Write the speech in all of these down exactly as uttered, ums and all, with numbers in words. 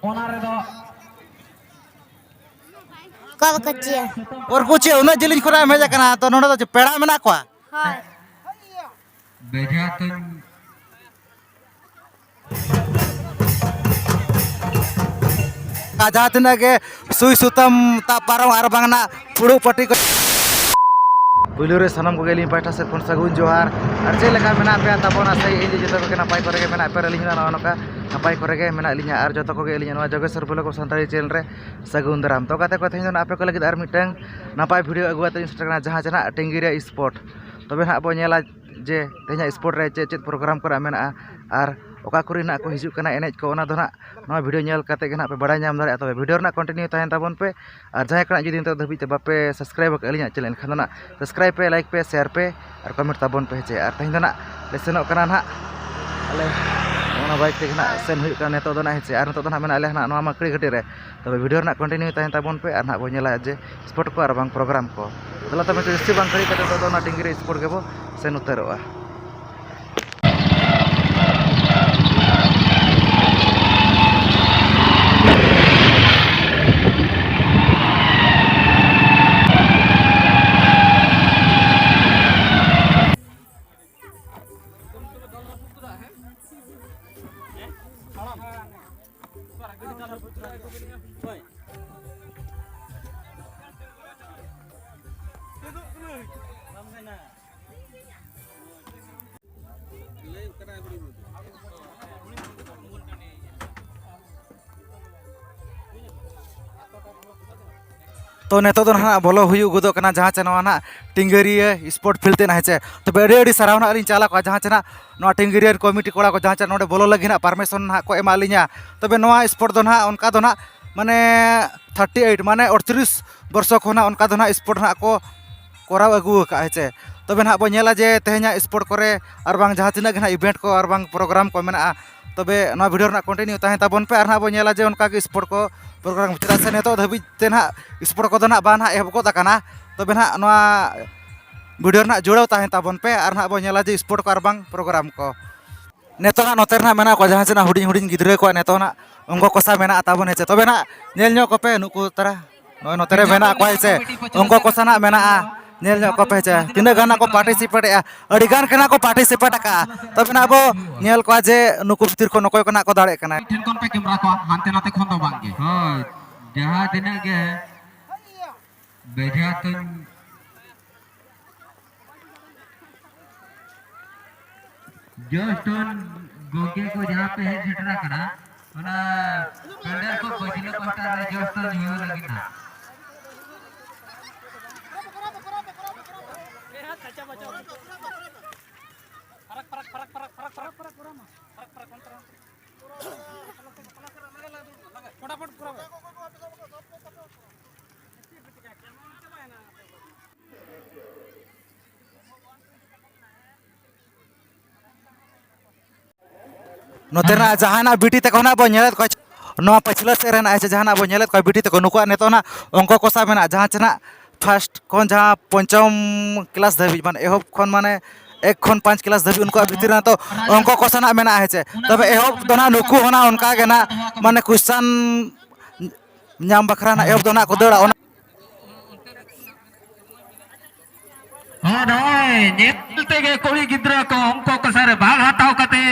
ᱚᱱᱟ ᱨᱮᱫᱚ ᱚᱠᱟ ᱵᱟᱠᱚ ᱪᱮᱫ? ᱩᱱᱠᱩ ᱪᱮᱫ ᱩᱱᱟᱹᱜ ᱡᱮᱞᱮᱧ ᱠᱷᱚᱱᱟᱜ ᱮᱢ ᱦᱮᱡ ᱟᱠᱟᱱᱟ? ᱛᱚ ᱱᱚᱰᱮ ᱫᱚ ᱪᱮᱫ ᱯᱮᱲᱟ ᱢᱮᱱᱟᱜ ᱠᱚᱣᱟ? ᱦᱳᱭ᱾ ᱵᱮᱡᱷᱟ ᱛᱩᱧ᱾ ᱟᱨ ᱡᱟᱦᱟᱸ ᱛᱤᱱᱟᱹᱜ ᱜᱮ ᱥᱩᱭ ᱥᱩᱛᱟᱹᱢ ᱛᱟᱵ ᱯᱟᱨᱚᱢ ᱟᱨ ᱵᱟᱝ ᱱᱟᱜ ᱯᱷᱩᱲᱩᱜ ᱯᱟᱹᱴᱤ ᱠᱚ᱾ ᱯᱩᱭᱞᱩ ᱨᱮ ᱥᱟᱱᱟᱢ ᱠᱚᱜᱮ ᱟᱹᱞᱤᱧ ᱯᱟᱦᱴᱟ ᱥᱮᱫ ᱠᱷᱚᱱ ᱥᱟᱹᱜᱩᱱ ᱡᱚᱦᱟᱨ᱾ ᱟᱨ ᱪᱮᱫ ᱞᱮᱠᱟ ᱢᱮᱱᱟᱜ ᱯᱮᱭᱟ ᱛᱟᱵᱚᱱ? ᱟᱥᱟᱭᱟᱹᱧ ᱡᱮ ᱡᱚᱛᱚ ᱠᱚᱜᱮ ᱱᱟᱯᱟᱭ ᱠᱚᱨᱮ ᱜᱮ ᱢᱮᱱᱟᱜ ᱯᱮᱭᱟ᱾ ᱟᱹᱞᱤᱧ ᱦᱚᱸ ᱱᱚᱜᱼᱚ ᱱᱚᱝᱠᱟ ᱱᱟᱯᱟᱭ ᱠᱚᱨᱮ ᱜᱮ ᱢᱮᱱᱟᱜ ᱞᱤᱧᱟ᱾ ᱟᱨ ᱡᱚᱛᱚ ᱠᱚᱜᱮ ᱟᱹᱞᱤᱧᱟᱜ ᱱᱚᱣᱟ ᱡᱳᱜᱮᱥᱣᱚᱨ ᱵᱞᱚᱜ ᱥᱟᱱᱛᱟᱲᱤ ᱪᱮᱱᱮᱞ ᱨᱮ ᱥᱟᱹᱜᱩᱱ ᱫᱟᱨᱟᱢ᱾ ᱛᱚ ᱜᱟᱛᱮ ᱠᱚ, ᱛᱮᱦᱮᱧ ᱫᱚ ᱱᱟᱜ ᱟᱯᱮ ᱠᱚ ᱞᱟᱹᱜᱤᱫ ᱟᱨ ᱢᱤᱫᱴᱟᱝ ᱱᱟᱯᱟᱭ ᱵᱷᱤᱰᱤᱭᱳ ᱟᱹᱜᱩ ᱠᱟᱛᱮ ᱤᱧ ᱥᱮᱴᱮᱨ ᱠᱟᱱᱟ, ᱡᱟᱦᱟᱸ ᱪᱮ ᱱᱟᱜ ᱴᱤᱝᱜᱤᱨᱤᱭᱟ ᱥᱯᱳᱨᱴ᱾ ᱛᱚᱵᱮ ᱱᱟᱜ ᱵᱚ ᱧᱮᱞᱟ ᱡᱮ ᱛᱮᱦᱮᱧᱟᱜ ᱥᱯᱳᱨᱴ ᱨᱮ ᱪᱮᱫ ᱪᱮᱫ ᱯᱨᱳᱜᱨᱟᱢ ᱠᱚᱨᱮ ᱢᱮᱱᱟᱜᱼᱟ ᱟᱨ ᱚᱠᱟ ᱠᱚᱨᱮ ᱱᱟᱜ ᱠᱚ ᱦᱤᱡᱩᱜ ᱠᱟᱱᱟ ᱮᱱᱮᱡ ᱠᱚ, ᱚᱱᱟ ᱫᱚ ᱱᱟᱜ ᱱᱚᱣᱟ ᱵᱷᱤᱰᱤᱭᱳ ᱧᱮᱞ ᱠᱟᱛᱮ ᱜᱮ ᱱᱟᱜ ᱯᱮ ᱵᱟᱲᱟᱭ ᱧᱟᱢ ᱫᱟᱲᱮᱭᱟᱜᱼᱟ᱾ ᱛᱚᱵᱮ ᱵᱷᱤᱰᱤᱭᱳ ᱨᱮᱱᱟᱜ ᱠᱚᱱᱴᱤᱱᱤᱭᱩ ᱛᱟᱦᱮᱱ ᱛᱟᱵᱚᱱ ᱯᱮ᱾ ᱟᱨ ᱡᱟᱦᱟᱸᱭ ᱠᱚ ᱱᱟᱜ ᱡᱩᱫᱤ ᱱᱤᱛᱚᱜ ᱫᱷᱟᱹᱵᱤᱡ ᱛᱮ ᱵᱟᱯᱮ ᱥᱟᱵᱥᱠᱨᱟᱭᱤᱵ ᱟᱠᱟᱫ ᱟᱹᱞᱤᱧᱟᱜ ᱪᱮᱱᱮᱞ, ᱮᱱᱠᱷᱟᱱ ᱫᱚ ᱱᱟᱜ ᱥᱟᱵᱥᱠᱨᱟᱭᱤᱵ ᱯᱮ, ᱞᱟᱭᱤᱠ ᱯᱮ, ᱥᱮᱭᱟᱨ ᱯᱮ ᱟᱨ ᱠᱚᱢᱮᱱᱴ ᱛᱟᱵᱚᱱ ᱯᱮ, ᱦᱮᱸ ᱪᱮ? ᱟᱨ ᱛᱮᱦᱮᱧ ᱫᱚ ᱱᱟᱜ ᱞᱮ ᱥᱮᱱᱚᱜ ᱠᱟᱱᱟ ᱱᱟᱜ ᱟᱞᱮ ᱚᱱᱟ ᱵᱟᱭᱤᱠ ᱛᱮᱜᱮ ᱱᱟᱜ ᱥᱮᱱ ᱦᱩᱭᱩᱜ ᱠᱟᱱᱟ ᱱᱤᱛᱚᱜ ᱫᱚ ᱱᱟᱜ, ᱦᱮᱸ ᱪᱮ? ᱟᱨ ᱱᱤᱛᱚᱜ ᱫᱚ ᱱᱟᱜ ᱢᱮᱱᱟᱜ ᱞᱮᱭᱟ ᱱᱟᱜ ᱱᱚᱣᱟ ᱢᱟᱹᱠᱲᱤ ᱜᱷᱟᱹᱴᱤ ᱨᱮ᱾ ᱛᱚᱵᱮ ᱵᱷᱤᱰᱤᱭᱳ ᱨᱮᱱᱟᱜ ᱠᱚᱱᱴᱤᱱᱤᱭᱩ ᱛᱟᱦᱮᱱ ᱛᱟᱵᱚᱱ ᱯᱮ ᱟᱨ ᱱᱟᱜ ᱵᱚᱱ ᱧᱮᱞᱟ ᱡᱮ ᱥᱯᱳᱨᱴ ᱠᱚ ᱟᱨ ᱵᱟᱝ ᱯᱨᱳᱜᱨᱟᱢ ᱠᱚ᱾ ᱫᱮᱞᱟ ᱛᱚᱵᱮ ᱡᱟᱹᱥᱛᱤ ᱵᱟᱝ ᱜᱷᱟᱹᱲᱤ ᱠᱟᱛᱮ ᱱᱤᱛᱚᱜ ᱫᱚ ᱚᱱᱟ ᱰᱤᱝᱜᱤᱨᱤ ᱥᱯᱳᱨᱴ ᱜᱮᱵᱚ ᱥᱮᱱ ᱩᱛᱟᱹᱨᱚᱜᱼᱟ᱾ ᱛᱚ ᱱᱤᱛᱚᱜ ᱫᱚ ᱱᱟᱦᱟᱜ ᱵᱚᱞᱚ ᱦᱩᱭᱩᱜ ᱜᱚᱫᱚᱜ ᱠᱟᱱᱟ ᱡᱟᱦᱟᱸ ᱪᱮ ᱱᱚᱣᱟ ᱱᱟᱦᱟᱜ ᱴᱤᱝᱜᱟᱹᱨᱤᱭᱟᱹ ᱥᱯᱳᱨᱴ ᱯᱷᱤᱞᱰ ᱛᱮ ᱱᱟᱦᱟᱜ, ᱦᱮᱸ ᱪᱮ᱾ ᱛᱚᱵᱮ ᱟᱹᱰᱤ ᱟᱹᱰᱤ ᱥᱟᱨᱦᱟᱣ ᱱᱟᱦᱟᱜ ᱞᱤᱧ ᱪᱟᱞ ᱟᱠᱚᱣᱟ ᱡᱟᱦᱟᱸ ᱪᱮ ᱱᱟᱦᱟᱜ ᱱᱚᱣᱟ ᱴᱤᱝᱜᱟᱹᱨᱤᱭᱟᱹ ᱠᱚᱢᱤᱴᱤ ᱠᱚᱲᱟ ᱠᱚ ᱡᱟᱦᱟᱸ ᱪᱮ ᱱᱚᱰᱮ ᱵᱚᱞᱚ ᱞᱟᱹᱜᱤᱫ ᱱᱟᱦᱟᱜ ᱯᱟᱨᱢᱤᱥᱚᱱ ᱱᱟᱦᱟᱜ ᱠᱚ ᱮᱢᱟᱜ ᱞᱤᱧᱟ᱾ ᱛᱚᱵᱮ ᱱᱚᱣᱟ ᱥᱯᱳᱨᱴ ᱫᱚ ᱱᱟᱦᱟᱜ ᱚᱱᱠᱟ ᱫᱚ ᱱᱟᱦᱟᱜ ᱢᱟᱱᱮ ᱛᱷᱟᱨᱴᱤ ᱮᱭᱤᱴ, ᱢᱟᱱᱮ ᱟᱴᱛᱨᱤᱥ ᱵᱚᱨᱥᱚ ᱠᱷᱚᱱᱟᱜ ᱚᱱᱠᱟ ᱫᱚ ᱱᱟᱦᱟᱜ ᱥᱯᱳᱨᱴ ᱱᱟᱦᱟᱜ ᱠᱚ ᱠᱚᱨᱟᱣ ᱟᱹᱜᱩ ᱟᱠᱟᱫᱼᱟ, ᱦᱮᱸ ᱪᱮ᱾ ᱛᱚᱵᱮ ᱱᱟᱦᱟᱜ ᱵᱚᱱ ᱧᱮᱞᱟ ᱡᱮ ᱛᱮᱦᱮᱧᱟᱜ ᱥᱯᱳᱨᱴ ᱠᱚᱨᱮ ᱟᱨ ᱵᱟᱝ ᱡᱟᱦᱟᱸ ᱛᱤᱱᱟᱹᱜ ᱜᱮ ᱱᱟᱦᱟᱜ ᱤᱵᱷᱮᱱᱴ ᱠᱚ ᱟᱨ ᱵᱟᱝ ᱯᱨᱳᱜᱨᱟᱢ ᱠᱚ ᱢᱮᱱᱟᱜᱼᱟ, ᱛᱚᱵᱮ ᱱᱚᱣᱟ ᱵᱷᱤᱰᱤᱭᱳ ᱨᱮᱱᱟᱜ ᱠᱚᱱᱴᱤᱱᱤᱭᱩ ᱛᱟᱦᱮᱱ ᱛᱟᱵᱚᱱ ᱯᱮ ᱟᱨ ᱱᱟᱦᱟᱜ ᱵᱚᱱ ᱧᱮᱞᱟ ᱡᱮ ᱚᱱᱠᱟ ᱜᱮ ᱥᱯᱳᱨᱴ ᱠᱚ ᱯᱨᱳᱜᱨᱟᱢ, ᱪᱮᱫᱟᱜ ᱥᱮ ᱱᱤᱛᱚᱜ ᱫᱷᱟᱹᱵᱤᱡ ᱛᱮ ᱱᱟᱦᱟᱜ ᱥᱯᱳᱨᱴ ᱠᱚᱫᱚ ᱱᱟᱦᱟᱜ ᱵᱟᱝ ᱱᱟᱦᱟᱜ ᱮᱦᱚᱵ ᱜᱚᱫ ᱟᱠᱟᱱᱟ᱾ ᱛᱚᱵᱮ ᱱᱟᱦᱟᱜ ᱱᱚᱣᱟ ᱵᱷᱤᱰᱤᱭᱳ ᱨᱮᱱᱟᱜ ᱡᱩᱲᱟᱹᱣ ᱛᱟᱦᱮᱱ ᱛᱟᱵᱚᱱ ᱯᱮ ᱟᱨ ᱱᱟᱦᱟᱜ ᱵᱚᱱ ᱧᱮᱞᱟ ᱡᱮ ᱥᱯᱳᱨᱴ ᱠᱚ ᱟᱨ ᱵᱟᱝ ᱯᱨᱳᱜᱨᱟᱢ ᱠᱚ᱾ ᱱᱤᱛᱚᱜ ᱦᱟᱸᱜ ᱱᱚᱛᱮ ᱨᱮ ᱱᱟᱜ ᱢᱮᱱᱟᱜ ᱠᱚᱣᱟ, ᱡᱟᱦᱟᱸ ᱥᱮ ᱱᱟᱜ ᱦᱩᱰᱤᱧ ᱦᱩᱰᱤᱧ ᱜᱤᱫᱽᱨᱟᱹ ᱠᱚᱣᱟᱜ ᱱᱤᱛᱚᱜ ᱱᱟᱜ ᱚᱝᱠᱚ ᱠᱚᱥᱟ ᱢᱮᱱᱟᱜᱼᱟ ᱛᱟᱵᱚᱱ, ᱦᱮᱸ ᱪᱮ? ᱛᱚᱵᱮ ᱱᱟᱜ ᱧᱮᱞ ᱧᱚᱜ ᱠᱚᱯᱮ ᱱᱩᱠᱩ ᱛᱟᱨᱟ, ᱱᱚᱜᱼᱚᱭ ᱱᱚᱛᱮ ᱨᱮ ᱢᱮᱱᱟᱜ ᱠᱚᱣᱟ, ᱦᱮᱸ ᱪᱮ? ᱚᱝᱠᱚ ᱠᱚᱥᱟ ᱱᱟᱜ ᱢᱮᱱᱟᱜᱼᱟ, ᱧᱮᱞ ᱧᱚᱜ ᱠᱚᱯᱮ, ᱦᱮᱸ ᱪᱮ? ᱛᱤᱱᱟᱹᱜ ᱜᱟᱱ ᱱᱟᱜ ᱠᱚ ᱯᱟᱨᱴᱤᱥᱤᱯᱮᱴ ᱮᱜᱼᱟ, ᱟᱹᱰᱤ ᱜᱟᱱ ᱜᱮ ᱱᱟᱜ ᱠᱚ ᱯᱟᱨᱴᱤᱥᱤᱯᱮᱴ ᱟᱠᱟᱜᱼᱟ᱾ ᱛᱚᱵᱮ ᱱᱟᱜ ᱵᱚ ᱧᱮᱞ ᱠᱚᱣᱟ ᱡᱮ ᱱᱩᱠᱩ ᱵᱷᱤᱛᱤᱨ ᱠᱷᱚᱱ ᱚᱠᱚᱭ ᱠᱚ ᱱᱟᱜ ᱠᱚ ᱫᱟᱲᱮᱜ ᱠᱟᱱᱟ᱾ ᱴᱷᱮᱱ ᱠᱷᱚᱱ ᱯᱮ ᱠᱮᱢᱨᱟ ᱠᱚᱣᱟ, ᱦᱟᱱᱛᱮ ᱱᱟᱛᱮ ᱠᱷᱚᱱ ᱫᱚ ᱵᱟᱝ ᱜᱮ᱾ ᱦᱳᱭ, ᱡᱟᱦᱟᱸ ᱛᱤᱱᱟᱹᱜ ᱜᱮ ᱵᱮᱡᱷᱟ ᱛᱩᱧ ᱡᱚᱥᱴᱚᱱ ᱜᱚᱢᱠᱮ ᱠᱚ ᱡᱟᱦᱟᱸ ᱯᱮ ᱦᱮᱡ ᱥᱮᱴᱮᱨ ᱟᱠᱟᱱᱟ, ᱚᱱᱟ ᱯᱮᱱᱰᱮᱞ ᱠᱚ ᱯᱟᱹᱪᱷᱞᱟᱹ ᱯᱟᱦᱴᱟ ᱨᱮ ᱡᱚᱥᱴᱚᱱ ᱦᱩᱭᱩᱜ ᱞᱟᱹᱜᱤᱫ ᱱᱟᱜ᱾ ᱱᱚᱛᱮ ᱨᱮᱱᱟᱜ ᱡᱟᱦᱟᱱᱟᱜ ᱵᱤᱴᱤ ᱛᱟᱠᱚ ᱱᱟᱜ ᱵᱚᱱ ᱧᱮᱞᱮᱫ ᱠᱚᱣᱟ, ᱱᱚᱣᱟ ᱯᱟᱹᱪᱷᱞᱟᱹ ᱥᱮᱫ ᱨᱮᱱᱟᱜ ᱥᱮ ᱡᱟᱦᱟᱱᱟᱜ ᱵᱚᱱ ᱧᱮᱞᱮᱫ ᱠᱚᱣᱟ ᱵᱤᱴᱤ ᱛᱟᱠᱚ, ᱱᱩᱠᱩᱣᱟᱜ ᱱᱤᱛᱚᱜ ᱱᱟᱜ ᱚᱝᱠᱚ ᱠᱚᱥᱟ ᱢᱮᱱᱟᱜᱼᱟ, ᱡᱟᱦᱟᱸ ᱪᱮ ᱱᱟᱜ ᱯᱷᱟᱥᱴ ᱠᱷᱚᱱ ᱡᱟᱦᱟᱸ ᱯᱚᱧᱪᱚᱢ ᱠᱞᱟᱥ ᱫᱷᱟᱹᱵᱤᱡ, ᱢᱟᱱᱮ ᱮᱦᱚᱵ ᱠᱷᱚᱱ ᱢᱟᱱᱮ ᱮᱠ ᱠᱷᱚᱱ ᱯᱟᱸᱪ ᱠᱞᱟᱥ ᱫᱷᱟᱹᱵᱤᱡ ᱩᱱᱠᱩᱣᱟᱜ ᱵᱷᱤᱛᱤᱨ ᱨᱮ ᱱᱤᱛᱚᱜ ᱚᱝᱠᱚ ᱠᱚᱥᱟ ᱱᱟᱜ ᱢᱮᱱᱟᱜᱼᱟ, ᱦᱮᱸ ᱪᱮ? ᱛᱚᱵᱮ ᱮᱦᱚᱵ ᱫᱚ ᱱᱟᱜ ᱱᱩᱠᱩ ᱦᱚᱸ ᱱᱟᱜ ᱚᱱᱠᱟ ᱜᱮ ᱱᱟᱜ ᱢᱟᱱᱮ ᱠᱚᱥᱪᱟᱱ ᱧᱟᱢ ᱵᱟᱠᱷᱨᱟ ᱱᱟᱜ ᱮᱦᱚᱵ ᱫᱚ ᱱᱟᱜ ᱠᱚ ᱫᱟᱹᱲᱟ᱾ ᱚᱱᱟ ᱦᱳᱭ, ᱱᱚᱜᱼᱚᱭ ᱧᱮᱞ ᱛᱮᱜᱮ ᱠᱩᱲᱤ ᱜᱤᱫᱽᱨᱟᱹ ᱠᱚ ᱚᱝᱠᱚ ᱠᱚᱥᱟ ᱨᱮ ᱵᱷᱟᱜᱽ ᱦᱟᱛᱟᱣ ᱠᱟᱛᱮ,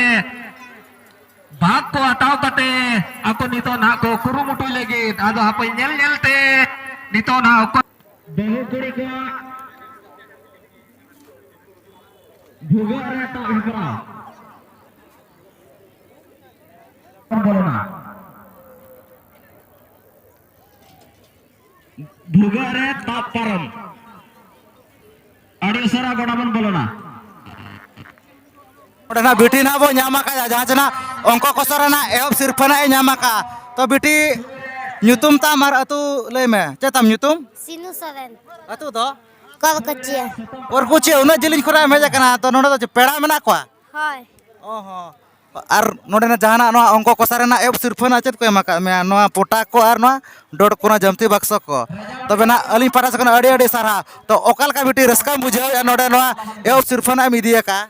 ᱵᱷᱟᱜᱽ ᱠᱚ ᱦᱟᱛᱟᱣ ᱠᱟᱛᱮ ᱟᱠᱚ ᱱᱤᱛᱚᱜ ᱱᱟᱦᱟᱜ ᱠᱚ ᱠᱩᱨᱩᱢᱩᱴᱩᱭ ᱞᱟᱹᱜᱤᱫ᱾ ᱟᱫᱚ ᱦᱟᱯᱮ ᱧᱮᱞ ᱧᱮᱞ ᱛᱮ ᱱᱤᱛᱚᱜ ᱱᱟᱦᱟᱜ ᱚᱠᱚᱭ ᱵᱟᱹᱦᱩ ᱠᱩᱲᱤ ᱠᱚᱣᱟᱜ ᱵᱷᱩᱜᱟᱹᱜ ᱨᱮ ᱛᱟᱵ ᱦᱮᱯᱨᱟᱣ ᱵᱚᱞᱚᱱᱟ᱾ ᱵᱷᱩᱜᱟᱹᱜ ᱨᱮ ᱛᱟᱵ ᱯᱟᱨᱚᱢ᱾ ᱟᱹᱰᱤ ᱩᱥᱟᱹᱨᱟ ᱜᱚᱰᱟ ᱵᱚᱱ ᱵᱚᱞᱚᱱᱟ᱾ ᱚᱸᱰᱮ ᱱᱟᱜ ᱵᱤᱴᱤ ᱱᱟᱜ ᱵᱚ ᱧᱟᱢ ᱟᱠᱟᱫᱼᱟ, ᱡᱟᱦᱟᱸ ᱪᱮ ᱱᱟᱜ ᱚᱝᱠᱚ ᱠᱚᱥᱟ ᱨᱮᱱᱟᱜ ᱮᱦᱚᱵ ᱥᱤᱨᱯᱷᱟᱹ ᱱᱟᱜ ᱮ ᱧᱟᱢ ᱟᱠᱟᱫᱼᱟ᱾ ᱛᱚ ᱵᱤᱴᱤ, ᱧᱩᱛᱩᱢ ᱛᱟᱢ ᱟᱨ ᱟᱹᱛᱩ ᱞᱟᱹᱭ ᱢᱮ, ᱪᱮᱫ ᱛᱟᱢ ᱧᱩᱛᱩᱢ? ᱥᱤᱱᱩ ᱥᱚᱨᱮᱱ᱾ ᱟᱹᱛᱩ ᱫᱚ? ᱠᱚᱞᱠᱟᱪᱤᱭᱟᱹ᱾ ᱠᱚᱞᱠᱟᱪᱤᱭᱟᱹ, ᱩᱱᱟᱹᱜ ᱡᱤᱞᱤᱧ ᱠᱷᱚᱱᱟᱜ ᱮᱢ ᱦᱮᱡ ᱟᱠᱟᱱᱟ, ᱛᱚ ᱱᱚᱰᱮ ᱫᱚ ᱪᱮᱫ ᱯᱮᱲᱟ ᱢᱮᱱᱟᱜ ᱠᱚᱣᱟ? ᱦᱳᱭ᱾ ᱚ ᱦᱚᱸ᱾ ᱟᱨ ᱱᱚᱰᱮᱱᱟᱜ ᱡᱟᱦᱟᱱᱟᱜ ᱱᱚᱣᱟ ᱚᱝᱠᱚ ᱠᱚᱥᱟ ᱨᱮᱱᱟᱜ ᱮᱦᱚᱵ ᱥᱤᱨᱯᱷᱟᱹ ᱨᱮᱱᱟᱜ ᱪᱮᱫ ᱠᱚ ᱮᱢ ᱟᱠᱟᱫ ᱢᱮᱭᱟ? ᱱᱚᱣᱟ ᱯᱚᱴᱟᱠ ᱠᱚ ᱟᱨ ᱱᱚᱣᱟ ᱰᱚᱴ ᱠᱚ, ᱱᱚᱣᱟ ᱡᱟᱹᱢᱛᱤ ᱵᱟᱠᱥᱚ ᱠᱚ᱾ ᱛᱚᱵᱮ ᱱᱟᱜ ᱟᱹᱞᱤᱧ ᱯᱟᱦᱴᱟ ᱥᱮᱫ ᱠᱷᱚᱱ ᱟᱹᱰᱤ ᱟᱹᱰᱤ ᱥᱟᱨᱦᱟᱣ᱾ ᱛᱚ ᱚᱠᱟ ᱞᱮᱠᱟ ᱵᱤᱴᱤ ᱨᱟᱹᱥᱠᱟᱹᱢ ᱵᱩᱡᱷᱟᱹᱣᱮᱫᱼᱟ ᱱᱚᱰᱮ ᱱᱚᱣᱟ ᱮᱦᱚᱵ ᱥᱤᱨᱯᱷᱟᱹ ᱱᱟᱜ ᱮᱢ ᱤᱫᱤ ᱟᱠᱟᱫᱼᱟ?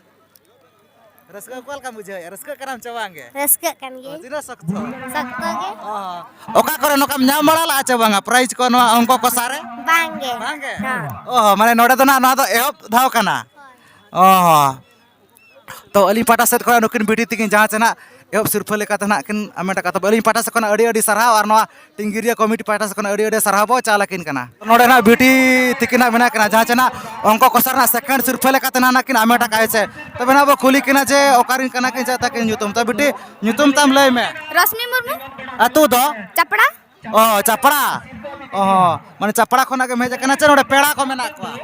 ᱨᱟᱹᱥᱠᱟᱹ ᱚᱠᱟ ᱞᱮᱠᱟᱢ ᱵᱩᱡᱷᱟᱹᱣᱮᱫᱼᱟ? ᱨᱟᱹᱥᱠᱟᱹᱜ ᱠᱟᱱᱟᱢ ᱪᱮ ᱵᱟᱝ ᱜᱮ? ᱨᱟᱹᱥᱠᱟᱹᱜ ᱠᱟᱱ ᱚ, ᱜᱤᱭᱟᱹᱧ᱾ ᱛᱤᱱᱟᱹᱜ ᱥᱚᱠᱛᱚ? ᱥᱚᱠᱛᱚ ᱜᱮ᱾ ᱚ, ᱚᱠᱟ ᱠᱚᱨᱮ ᱱᱚᱝᱠᱟᱢ ᱧᱟᱢ ᱵᱟᱲᱟ ᱞᱟᱜᱼᱟ ᱪᱮ ᱵᱟᱝᱟ prize ᱠᱚ ᱱᱚᱣᱟ ᱚᱝᱠᱚ ᱠᱚᱥᱟ ᱨᱮ? ᱵᱟᱝ ᱜᱮ᱾ ᱵᱟᱝ ᱜᱮ? ᱦᱮᱸ᱾ ᱚ, ᱢᱟᱱᱮ ᱱᱚᱰᱮ ᱫᱚ ᱱᱟᱜ ᱱᱚᱣᱟ ᱫᱚ ᱮᱦᱚᱵ ᱫᱷᱟᱣ ᱠᱟᱱᱟ? ᱚ᱾ ᱛᱚ ᱟᱹᱞᱤᱧ ᱯᱟᱦᱴᱟ ᱥᱮᱫ ᱠᱷᱚᱱᱟᱜ ᱱᱩᱠᱤᱱ ᱵᱤᱴᱤ ᱛᱤᱠᱤᱱ ᱡᱟᱦᱟᱸ ᱪᱮ ᱱᱟᱜ ᱮᱦᱚᱵ ᱥᱤᱨᱯᱷᱟᱹ ᱞᱮᱠᱟᱛᱮ ᱱᱟᱜ ᱠᱤᱱ ᱟᱢᱮᱴ ᱟᱠᱟᱫ ᱛᱟᱵᱚᱱᱟ᱾ ᱟᱹᱞᱤᱧ ᱯᱟᱦᱴᱟ ᱥᱮᱫ ᱠᱷᱚᱱᱟᱜ ᱟᱹᱰᱤ ᱟᱹᱰᱤ ᱥᱟᱨᱦᱟᱣ ᱟᱨ ᱱᱚᱣᱟ ᱴᱤᱝᱜᱤᱨᱤᱭᱟᱹ ᱠᱚᱢᱤᱴᱤ ᱯᱟᱦᱴᱟ ᱥᱮᱫ ᱠᱷᱚᱱᱟᱜ ᱟᱹᱰᱤ ᱟᱹᱰᱤ ᱥᱟᱨᱦᱟᱣ ᱵᱚ ᱪᱟᱞ ᱟᱹᱠᱤᱱ ᱠᱟᱱᱟ᱾ ᱱᱚᱰᱮ ᱱᱟᱜ ᱵᱤᱴᱤ ᱛᱤᱠᱤᱱᱟᱜ ᱢᱮᱱᱟᱜ ᱠᱤᱱᱟ ᱡᱟᱦᱟᱸ ᱪᱮ ᱱᱟᱜ ᱚᱝᱠᱚ ᱠᱚᱥᱟ ᱨᱮᱱᱟᱜ second ᱥᱤᱨᱯᱷᱟᱹ ᱞᱮᱠᱟᱛᱮ ᱱᱟᱜ ᱠᱤᱱ ᱟᱢᱮᱴ ᱟᱠᱟᱫᱼᱟ ᱥᱮ᱾ ᱛᱚᱵᱮ ᱱᱟᱜ ᱵᱚ ᱠᱩᱞᱤ ᱠᱤᱱᱟ ᱡᱮ ᱚᱠᱟᱨᱮᱱ ᱠᱟᱱᱟ ᱠᱤᱱ ᱪᱮᱫ ᱛᱟᱹᱠᱤᱱ ᱧᱩᱛᱩᱢ? ᱛᱚ ᱵᱤᱴᱤ, ᱧᱩᱛᱩᱢ ᱛᱟᱢ ᱞᱟᱹᱭ ᱢᱮ᱾ ᱨᱚᱥᱢᱤ ᱢᱩᱨᱢᱩ᱾ ᱟᱹᱛᱩ ᱫᱚ? ᱪᱟᱯᱲᱟ᱾ ᱚ, ᱪᱟᱯᱲᱟ᱾ ᱚ, ᱢᱟᱱᱮ ᱪᱟᱯᱲᱟ ᱠᱷᱚᱱᱟᱜ ᱜᱮᱢ ᱦᱮᱡ ᱟᱠᱟᱱᱟ ᱪᱮ ᱱᱚᱰᱮ ᱯᱮᱲᱟ ᱠᱚ ᱢᱮᱱᱟᱜ ᱠᱚᱣᱟ?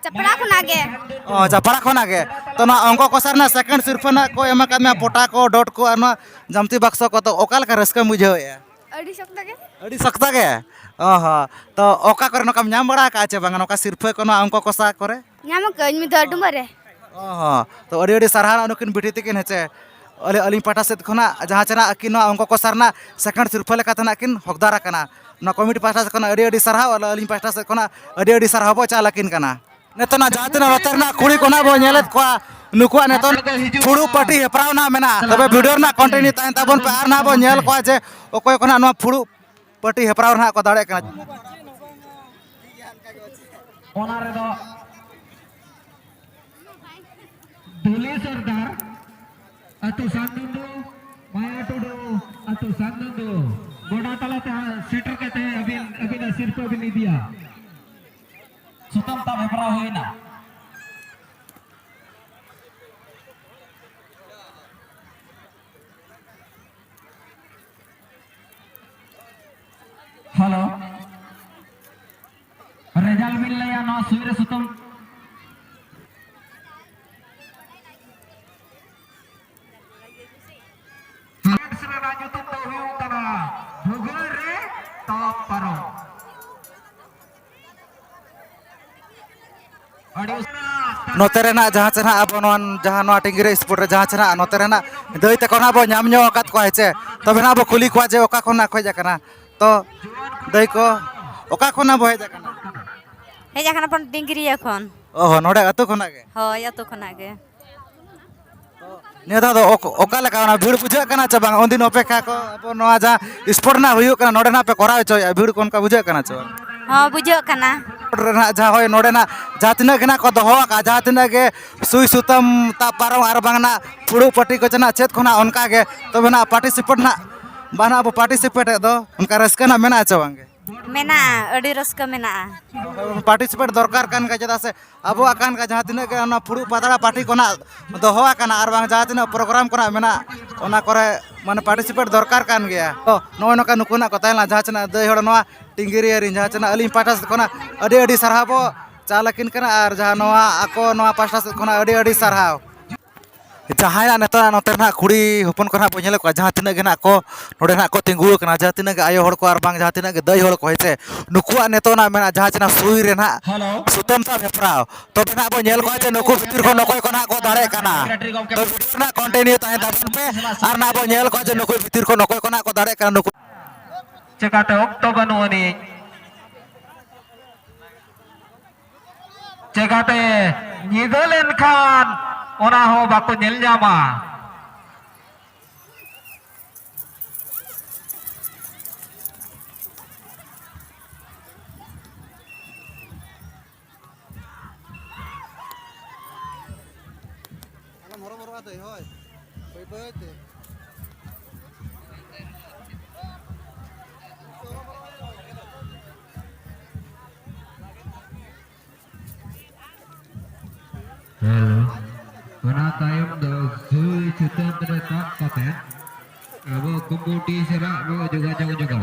ᱪᱟᱯᱲᱟ ᱠᱷᱚᱱᱟᱜ ᱜᱮ᱾ ᱚ, ᱪᱟᱯᱲᱟ ᱠᱷᱚᱱᱟᱜ ᱜᱮ᱾ ᱛᱚ ᱱᱚᱣᱟ ᱚᱝᱠᱚ ᱠᱚᱥᱟ ᱨᱮᱱᱟᱜ second ᱥᱤᱨᱯᱷᱟᱹ ᱱᱟᱜ ᱠᱚ ᱮᱢ ᱟᱠᱟᱫ ᱢᱮᱭᱟ, ᱯᱚᱴᱟ ᱠᱚ, ᱰᱚᱴ ᱠᱚ ᱟᱨ ᱱᱚᱣᱟ ᱡᱟᱢᱛᱤ ᱵᱟᱠᱥᱚ ᱠᱚ, ᱛᱚ ᱚᱠᱟ ᱞᱮᱠᱟ ᱨᱟᱹᱥᱠᱟᱹᱢ ᱵᱩᱡᱷᱟᱹᱣᱮᱫᱼᱟ? ᱟᱹᱰᱤ ᱥᱚᱠᱛᱚ ᱜᱮ᱾ ᱟᱹᱰᱤ ᱥᱚᱠᱛᱚ ᱜᱮ? ᱚ ᱦᱚᱸ᱾ ᱛᱚ ᱚᱠᱟ ᱠᱚᱨᱮ ᱱᱚᱝᱠᱟᱢ ᱧᱟᱢ ᱵᱟᱲᱟ ᱟᱠᱟᱫᱼᱟ ᱪᱮ ᱵᱟᱝᱟ ᱱᱚᱝᱠᱟ ᱥᱤᱨᱯᱷᱟᱹ ᱠᱚ ᱱᱚᱣᱟ ᱚᱝᱠᱚ ᱠᱚᱥᱟ ᱠᱚᱨᱮ? ᱧᱟᱢ ᱟᱠᱟᱫᱟᱹᱧ ᱢᱤᱫ ᱫᱷᱟᱣ ᱰᱩᱢᱟᱹ ᱨᱮ᱾ ᱚ ᱦᱚᱸ᱾ ᱛᱚ ᱟᱹᱰᱤ ᱟᱹᱰᱤ ᱥᱟᱨᱦᱟᱣ ᱱᱩᱠᱤᱱ ᱵᱤᱴᱤ ᱛᱤᱠᱤᱱ ᱦᱮᱸᱪᱮ᱾ ᱟᱹᱞᱤᱧ, ᱟᱹᱞᱤᱧ ᱯᱟᱦᱴᱟ ᱥᱮᱫ ᱠᱷᱚᱱᱟᱜ ᱡᱟᱦᱟᱸ ᱪᱮ ᱱᱟᱜ ᱟᱹᱠᱤᱱ ᱱᱚᱣᱟ ᱚᱝᱠᱚ ᱠᱚᱥᱟ ᱨᱮᱱᱟᱜ second ᱥᱤᱨᱯᱷᱟᱹ ᱞᱮᱠᱟᱛᱮ ᱱᱟᱜ ᱠᱤᱱ ᱦᱚᱠᱫᱟᱨ ᱟᱠᱟᱱᱟ᱾ ᱱᱚᱣᱟ ᱠᱚᱢᱤᱴᱤ ᱯᱟᱦᱴᱟ ᱥᱮᱫ ᱠᱷᱚᱱᱟᱜ ᱟᱹᱰᱤ ᱟᱹᱰᱤ ᱥᱟᱨᱦᱟᱣ ᱟᱨ ᱟᱹᱞᱤᱧ ᱯᱟᱦᱴᱟ ᱥᱮᱫ ᱠᱷᱚᱱᱟᱜ ᱟᱹᱰᱤ ᱟᱹᱰᱤ ᱥᱟᱨᱦᱟᱣ ᱵᱚ ᱪᱟᱞ ᱟᱹᱠᱤᱱ ᱠᱟᱱᱟ᱾ ᱱᱤᱛᱚᱜ ᱱᱟᱜ ᱡᱟᱦᱟᱸ ᱛᱤᱱᱟᱹᱜ ᱱᱚᱛᱮ ᱨᱮᱱᱟᱜ ᱠᱩᱲᱤ ᱠᱚ ᱱᱟᱜ ᱵᱚ ᱧᱮᱞᱮᱫ ᱠᱚᱣᱟ, ᱱᱩᱠᱩᱣᱟᱜ ᱱᱤᱛᱚᱜ ᱯᱷᱩᱲᱩᱜ ᱯᱟᱹᱴᱤ ᱦᱮᱯᱨᱟᱣ ᱱᱟᱜ ᱢᱮᱱᱟᱜᱼᱟ᱾ ᱛᱚᱵᱮ video ᱨᱮᱱᱟᱜ continue ᱛᱟᱦᱮᱱ ᱛᱟᱵᱚᱱ ᱯᱮ ᱟᱨ ᱱᱟᱜ ᱵᱚ ᱧᱮᱞ ᱠᱚᱣᱟ ᱡᱮ ᱚᱠᱚᱭ ᱠᱚ ᱱᱟᱜ ᱱᱚᱣᱟ ᱯᱷᱩᱲᱩᱜ ᱯᱟᱹᱴᱤ ᱦᱮᱯᱨᱟᱣ ᱨᱮ ᱱᱟᱜ ᱠᱚ ᱫᱟᱲᱮᱭᱟᱜ ᱠᱟᱱᱟ᱾ ᱚᱱᱟ ᱨᱮᱫᱚ ᱫᱩᱞᱤ ᱥᱚᱨᱫᱟᱨ, ᱟᱹᱛᱩ ᱥᱟᱱᱫᱩᱱᱫᱩ, ᱢᱟᱭᱟ ᱴᱩᱰᱩ, ᱟᱹᱛᱩ ᱥᱟᱱᱫᱩᱱᱫᱩ, ᱜᱚᱰᱟ ᱛᱟᱞᱟᱛᱮ ᱦᱟᱸᱜ ᱥᱮᱴᱮᱨ ᱠᱟᱛᱮ ᱟᱹᱵᱤᱱ, ᱟᱹᱵᱤᱱᱟᱜ ᱥᱤᱨᱯᱟᱹ ᱵᱤᱱ ᱤᱫᱤᱭᱟ᱾ ᱥᱩᱛᱟᱹᱢ ᱛᱟᱵ ᱦᱮᱯᱨᱟᱣ ᱦᱩᱭᱱᱟ᱾ ᱦᱮᱞᱳ, result ᱵᱤᱱ ᱞᱟᱹᱭᱟ ᱱᱚᱣᱟ ᱥᱩᱭ ᱨᱮ ᱥᱩᱛᱟᱹᱢ᱾ ᱨᱮᱱᱟᱜ ᱧᱩᱛᱩᱢ ᱫᱚ ᱦᱩᱭᱩᱜ ᱠᱟᱱᱟ ᱵᱷᱩᱜᱟᱹᱲ ᱨᱮ ᱛᱟᱯ ᱯᱟᱨᱚᱢ᱾ ᱟᱹᱰᱤ ᱩᱥᱟᱹᱨᱟ᱾ ᱱᱚᱛᱮ ᱨᱮᱱᱟᱜ ᱡᱟᱦᱟᱸ ᱪᱮ ᱱᱟᱜ ᱟᱵᱚ ᱱᱚᱣᱟ, ᱡᱟᱦᱟᱸ ᱱᱚᱣᱟ ᱴᱤᱝᱜᱤᱨᱤ sport ᱨᱮ ᱡᱟᱦᱟᱸ ᱪᱮ ᱱᱟᱜ ᱱᱚᱛᱮ ᱨᱮᱱᱟᱜ ᱫᱟᱹᱭ ᱛᱟᱠᱚ ᱱᱟᱜ ᱵᱚ ᱧᱟᱢ ᱧᱚᱜ ᱟᱠᱟᱫ ᱠᱚᱣᱟ, ᱦᱮᱸ ᱪᱮ? ᱛᱚᱵᱮ ᱱᱟᱜ ᱵᱚ ᱠᱩᱞᱤ ᱠᱚᱣᱟ ᱡᱮ ᱚᱠᱟ ᱠᱷᱚᱱ ᱱᱟᱜ ᱠᱚ ᱦᱮᱡ ᱟᱠᱟᱱᱟ᱾ ᱛᱚ ᱫᱟᱹᱭ ᱠᱚ, ᱚᱠᱟ ᱠᱷᱚᱱ ᱱᱟᱜ ᱵᱚ ᱦᱮᱡ ᱟᱠᱟᱱᱟ? ᱦᱮᱡ ᱟᱠᱟᱱᱟ ᱵᱚᱱ ᱴᱤᱝᱜᱤᱨᱤᱭᱟᱹ ᱠᱷᱚᱱ᱾ ᱚ ᱦᱚᱸ, ᱱᱚᱰᱮ ᱟᱹᱛᱩ ᱠᱷᱚᱱᱟᱜ ᱜᱮ? ᱦᱳᱭ, ᱟᱹᱛᱩ ᱠᱷᱚᱱᱟᱜ ᱜᱮ᱾ ᱛᱚ ᱱᱤᱭᱟᱹ ᱫᱷᱟᱣ ᱫᱚ ᱚᱠ- ᱚᱠᱟ ᱞᱮᱠᱟ ᱚᱱᱟ ᱵᱷᱤᱲ ᱵᱩᱡᱷᱟᱹᱜ ᱠᱟᱱᱟ ᱪᱮ ᱵᱟᱝ? ᱩᱱᱫᱤᱱ ᱚᱯᱮᱠᱷᱟ ᱠᱚ ᱟᱵᱚ ᱱᱚᱣᱟ ᱡᱟᱦᱟᱸ ᱥᱯᱳᱨᱴ ᱨᱮᱱᱟᱜ ᱦᱩᱭᱩᱜ ᱠᱟᱱᱟ, ᱱᱚᱰᱮ ᱱᱟᱜ ᱯᱮ ᱠᱚᱨᱟᱣ ᱦᱚᱪᱚᱭᱮᱫᱼᱟ, ᱵᱷᱤᱲ ᱠᱚ ᱚᱱᱠᱟ ᱵᱩᱡᱷᱟᱹᱜ ᱠᱟᱱᱟ ᱪᱮ ᱵᱟᱝ? ᱦᱚᱸ, ᱵᱩᱡᱷᱟᱹᱜ ᱠᱟᱱᱟ᱾ ᱥᱯᱳᱨᱴ ᱨᱮᱱᱟᱜ ᱡᱟᱦᱟᱸ ᱦᱳᱭ, ᱱᱚᱰᱮ ᱱᱟᱜ ᱡᱟᱦᱟᱸ ᱛᱤᱱᱟᱹᱜ ᱜᱮ ᱱᱟᱜ ᱠᱚ ᱫᱚᱦᱚ ᱟᱠᱟᱫᱼᱟ, ᱡᱟᱦᱟᱸ ᱛᱤᱱᱟᱹᱜ ᱜᱮ ᱥᱩᱭ ᱥᱩᱛᱟᱹᱢ ᱛᱟᱵ ᱯᱟᱨᱚᱢ ᱟᱨ ᱵᱟᱝ ᱱᱟᱜ ᱯᱷᱩᱲᱩᱜ ᱯᱟᱹᱴᱤ ᱠᱚ ᱪᱮ ᱱᱟᱜ ᱪᱮᱫ ᱠᱚ ᱱᱟᱜ ᱚᱱᱠᱟ ᱜᱮ, ᱛᱚᱵᱮ ᱱᱟᱜ ᱯᱟᱨᱴᱤᱥᱤᱯᱮᱴ ᱱᱟᱜ ᱵᱟᱝ ᱱᱟᱜ ᱵᱚ ᱯᱟᱨᱴᱤᱥᱤᱯᱮᱴ ᱮᱫ ᱫᱚ, ᱚᱱᱠᱟ ᱨᱟᱹᱥᱠᱟᱹ ᱱᱟᱜ ᱢᱮᱱᱟᱜᱼᱟ ᱪᱮ ᱵᱟᱝ ᱜᱮ? ᱢᱮᱱᱟᱜᱼᱟ, ᱟᱹᱰᱤ ᱨᱟᱹᱥᱠᱟᱹ ᱢᱮᱱᱟᱜᱼᱟ᱾ ᱯᱟᱨᱴᱤᱥᱤᱯᱮᱴ ᱫᱚᱨᱠᱟᱨ ᱠᱟᱱ ᱜᱮᱭᱟ, ᱪᱮᱫᱟᱜ ᱥᱮ ᱟᱵᱚᱣᱟᱜ ᱠᱟᱱ ᱜᱮᱭᱟ, ᱡᱟᱦᱟᱸ ᱛᱤᱱᱟᱹᱜ ᱜᱮ ᱚᱱᱟ ᱯᱷᱩᱲᱩᱜ ᱯᱟᱛᱲᱟ ᱯᱟᱹᱴᱤ ᱠᱚ ᱱᱟᱜ ᱫᱚᱦᱚ ᱟᱠᱟᱱᱟ ᱟᱨ ᱵᱟᱝ ᱡᱟᱦᱟᱸ ᱛᱤᱱᱟᱹᱜ ᱯᱨᱳᱜᱨᱟᱢ ᱠᱚ ᱱᱟᱜ ᱢᱮᱱᱟᱜ, ᱚᱱᱟ ᱠᱚᱨᱮ ᱢᱟᱱᱮ ᱯᱟᱨᱴᱤᱥᱤᱯᱮᱴ ᱫᱚᱨᱠᱟᱨ ᱠᱟᱱ ᱜᱮᱭᱟ᱾ ᱛᱚ ᱱᱚᱜᱼᱚᱭ ᱱᱚᱝᱠᱟ ᱱᱩᱠᱩ ᱱᱟᱜ ᱠᱚ ᱛᱟᱦᱮᱸ ᱞᱮᱱᱟ, ᱡᱟᱦᱟᱸ ᱛᱤᱱᱟᱹᱜ ᱫᱟᱹᱭ ᱦᱚᱲ ᱱᱚᱣᱟ ᱴᱤᱝᱜᱤᱨᱤᱭᱟᱹ ᱨᱤᱱ, ᱡᱟᱦᱟᱸ ᱛᱤᱱᱟᱹᱜ ᱟᱹᱞᱤᱧ ᱯᱟᱦᱴᱟ ᱥᱮᱫ ᱠᱷᱚᱱᱟᱜ ᱟᱹᱰᱤ ᱟᱹᱰᱤ ᱥᱟᱨᱦᱟᱣ ᱵᱚ ᱪᱟᱞ ᱟᱹᱠᱤᱱ ᱠᱟᱱᱟ ᱟᱨ ᱡᱟᱦᱟᱸ ᱱᱚᱣᱟ ᱟᱠᱚ ᱱᱚᱣᱟ ᱯᱟᱦᱴᱟ ᱥᱮᱫ ᱠᱷᱚᱱᱟᱜ ᱟᱹᱰᱤ ᱟᱹᱰᱤ ᱥᱟᱨᱦᱟᱣ᱾ ᱡᱟᱦᱟᱸᱭ ᱱᱟᱜ ᱱᱤᱛᱚᱜ ᱱᱚᱛᱮ ᱨᱮ ᱱᱟᱜ ᱠᱩᱲᱤ ᱦᱚᱯᱚᱱ ᱠᱚ ᱱᱟᱜ ᱵᱚᱱ ᱧᱮᱞᱮᱫ ᱠᱚᱣᱟ, ᱡᱟᱦᱟᱸ ᱛᱤᱱᱟᱹᱜ ᱜᱮ ᱱᱟᱜ ᱠᱚ ᱱᱚᱰᱮ ᱱᱟᱜ ᱠᱚ ᱛᱤᱸᱜᱩ ᱟᱠᱟᱱᱟ, ᱡᱟᱦᱟᱸ ᱛᱤᱱᱟᱹᱜ ᱜᱮ ᱟᱭᱳ ᱦᱚᱲ ᱠᱚ ᱟᱨ ᱵᱟᱝ ᱡᱟᱦᱟᱸ ᱛᱤᱱᱟᱹᱜ ᱜᱮ ᱫᱟᱹᱭ ᱦᱚᱲ ᱠᱚ, ᱦᱮᱸ ᱥᱮ, ᱱᱩᱠᱩᱣᱟᱜ ᱱᱤᱛᱚᱜ ᱱᱟᱜ ᱢᱮᱱᱟᱜᱼᱟ ᱡᱟᱦᱟᱸ ᱪᱮ ᱱᱟᱜ ᱥᱩᱭ ᱨᱮ ᱱᱟᱜ ᱥᱩᱛᱟᱹᱢ ᱥᱟᱵ ᱦᱮᱯᱨᱟᱣ᱾ ᱛᱚᱵᱮ ᱱᱟᱜ ᱵᱚᱱ ᱧᱮᱞ ᱠᱚᱣᱟ ᱡᱮ ᱱᱩᱠᱩ ᱵᱷᱤᱛᱤᱨ ᱠᱷᱚᱱ ᱚᱠᱚᱭ ᱠᱚ ᱱᱟᱜ ᱠᱚ ᱫᱟᱲᱮᱭᱟᱜ ᱠᱟᱱᱟ᱾ ᱛᱚ ᱵᱷᱤᱰᱤᱭᱳ ᱨᱮᱱᱟᱜ ᱠᱚᱱᱴᱤᱱᱤᱭᱩ ᱛᱟᱦᱮᱱ ᱛᱟᱵᱚᱱ ᱯᱮ ᱟᱨ ᱱᱟᱜ ᱵᱚᱱ ᱧᱮᱞ ᱠᱚᱣᱟ ᱡᱮ ᱱᱩᱠᱩ ᱵᱷᱤᱛᱤᱨ ᱠᱷᱚᱱ ᱚᱠᱚᱭ ᱠᱚ ᱱᱟᱜ ᱠᱚ ᱫᱟᱲᱮᱭᱟᱜ ᱠᱟᱱᱟ᱾ ᱱᱩᱠᱩ ᱪᱮᱠᱟᱛᱮ ᱚᱠᱛᱚ ᱵᱟᱹᱱᱩᱜ ᱟᱹᱱᱤᱡ᱾ ᱪᱮᱠᱟᱛᱮ ᱧᱤᱫᱟᱹ ᱞᱮᱱᱠᱷᱟᱱ ᱚᱱᱟ ᱦᱚᱸ ᱵᱟᱠᱚ ᱧᱮᱞ ᱧᱟᱢᱟ᱾ ᱟᱞᱚᱢ ᱦᱚᱨᱚᱵᱚᱨᱚᱜᱼᱟ ᱫᱟᱹᱭ, ᱦᱳᱭ, ᱵᱟᱹᱭ ᱵᱟᱹᱭ ᱛᱮ᱾ ᱦᱮᱞᱳ᱾ ᱚᱱᱟ ᱛᱟᱭᱚᱢ ᱫᱚ ᱥᱩᱭ ᱥᱩᱛᱟᱹᱢ ᱨᱮ ᱥᱟᱵ ᱠᱟᱛᱮ ᱟᱵᱚ ᱠᱚᱢᱤᱴᱤ ᱥᱟᱞᱟᱜ ᱵᱚ ᱡᱳᱜᱟᱡᱳᱜᱽ ᱧᱚᱜᱟ᱾